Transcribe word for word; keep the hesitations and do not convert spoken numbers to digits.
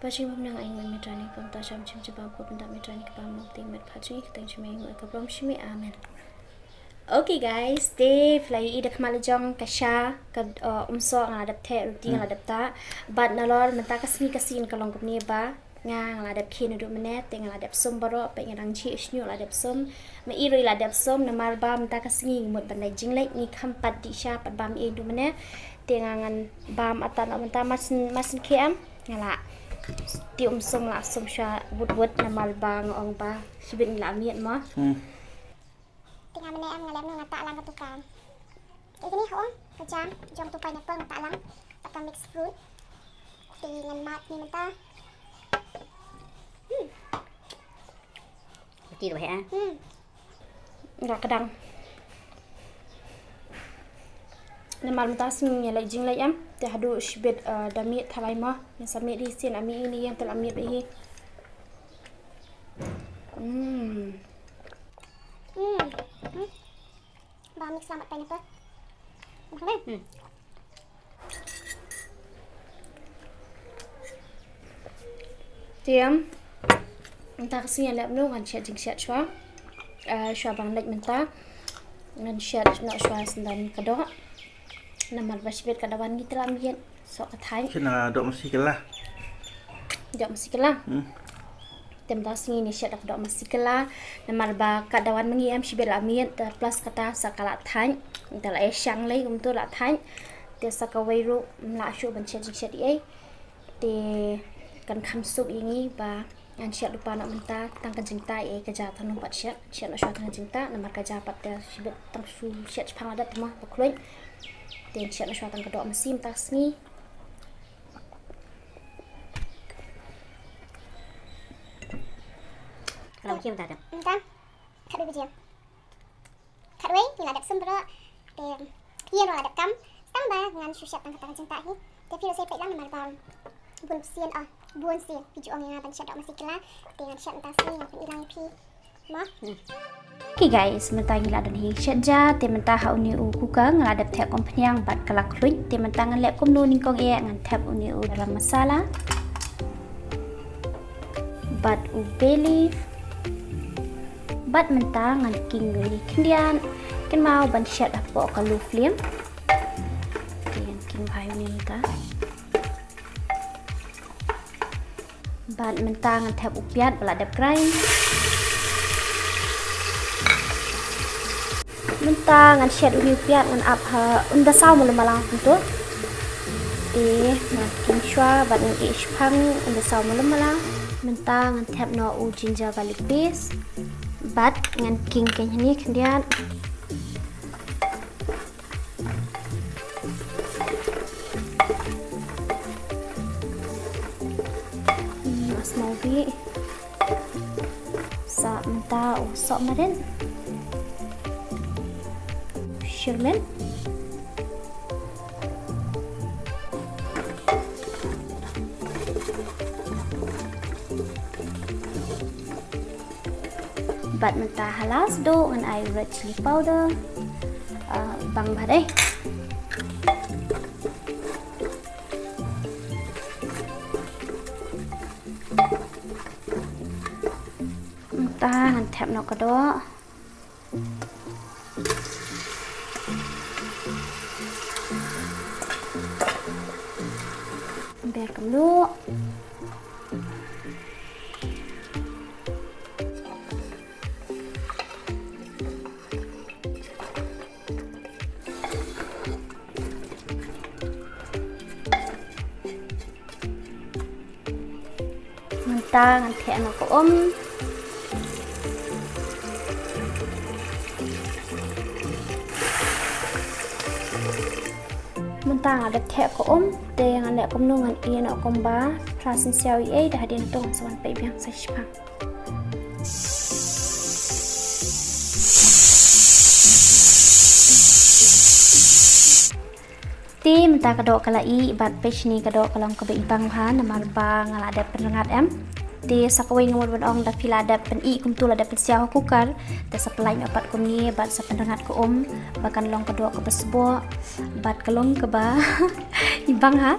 Pajing bam nang aing wan mitrani pam ta sham chim chibam ko pynta mitrani ka pam nong ti met pajing ka teng chimai ngut ka prom shimi. Amen. Okay guys, te phi la ïohi da khmat la jong ka sha ka, uh, um soh nga la dep theh ruti nga la dep ta. Bad nalor mynta ka sngi ka sien ka long kumne ba nga nga la dep khie naduh mynne te nga la dep sum baroh, peit nga dang jhieh shñiuh la dep sum. Ma i ruh i la dep sum namar ba mynta ka sngi ngi mut ban leit jingleit, ngi kham pat dih sha pat bam ei naduh mynne. Te nga ngan bam atan mynta mar syn, mar syn khie em nga la ti um sum la sum sha wut wut namar ba nga ong ba shibit ngi la miet mo. Hmm. Te nga mynne em nga lem nga ta lang ka tukang. Te kini ha ong ka jam jong tu pineapple nga ta lang. Ka mix fruit. Te ngan mat ni mynta. Hmm. Ti tu he ah. Hmm. Nga ka dang. Namar mynta sngi ngi leit jingleit em. Te haduh shibit, uh, da miet thalai mo. Ngi sa miet hi sien ami ini yang telah miet hi. Hmm. Hmm. Hmm. Ba mix lang bad pineapple. Makan deh. Hmm. Te em, mynta ka sngi lep nu ngan shet jingshet shuwa. Eh, shuwa ban leit mynta ngan shet noh shuwa sendon ka doh. Namar ba shibit ka dawan ngi tela miet. Sok ka thaiñ. Kena doh masi kela. Doh masi kela. Hmm. Te mynta sngi ni shet da ka doh masi kela. Namar ba ka dawan ma ngi em shibit la miet, te plus kata sa ka la thaiñ. Te la e shang lei kumtu la thaiñ. Te sa kawei ruh mla shu ban shet jingshet ei. Te kan kham suk ïa ngi ba ngan shet lypa noh mynta tang ka jingtai ei ka ja tang nong pat shet. Shet noh shuwa tang ka jingtai namar ka ja pat te shibit tang shu shet shipang la dep te mo ba khluit. Te shet noh shuwa tang ka doh masi mynta sngi. Ka la baje mynta. Mynta. Khatwei baje. Khatwei ngi la dep sum baroh. Te ïa ruh la dep kam. Tang ba ngan shu shet tang kata ka jingtah hi. Te phi ruh sa peit lang namar ba bun sien, ah, bun sien phi ju ong ïa nga ban shet doh masi kela. Te ngan shet mynta sngi ngan pyni lang ïa phi. Okay guys, mynta ngi la don hi shet ja, te mynta ha une u cooker nga la dep thep kompniang bad ka la khluit, te mynta ngan leh kumno nyngkong eh ngan thep une u garam masala bad u bay leaf bad mynta ngan king une khyndiat, kynmaw ban shet hapoh ka low flame. Te ngan king bha une mynta. Bad mynta ngan thep u piat ba la dep grind. Mynta ngan shet u piat ngan ap ha ynda saw malu malang kumto. Te ngan king shuwa bad ngan ïeh shipang ynda saw malu malang. Mynta ngan thep noh u ginger garlic paste bad ngan king kein hangne khyndiat. Hmm, a smaw bih. Sa mynta u sohmarit. Shirmen. Bad mynta ha last duh ngan ai red chilli powder. Ah, bang bha dei. Mynta ngan thep noh ka doh. Ber kumno. Mynta ngan thep noh ka um. Mynta nga dep thep ka um, te ngan leh kumno ngan ïeh noh kumba phra sien siaw ei, da hadien to ngan sa wan peit biang sa shipang. Te mynta ka doh ka la ih bad peit shini ka doh ka long kaba ibang bha namar ba nga la dep pynrngat em. Te sa kawei nga mut ban ong da phi la dep pyn-ih kumtu la dep pynsiaw ha cooker, te sa pynlait noh pat kumne bad sa pynrngat ka um ba kan long ka doh kaba sboh bad ka long kaba ibang ha.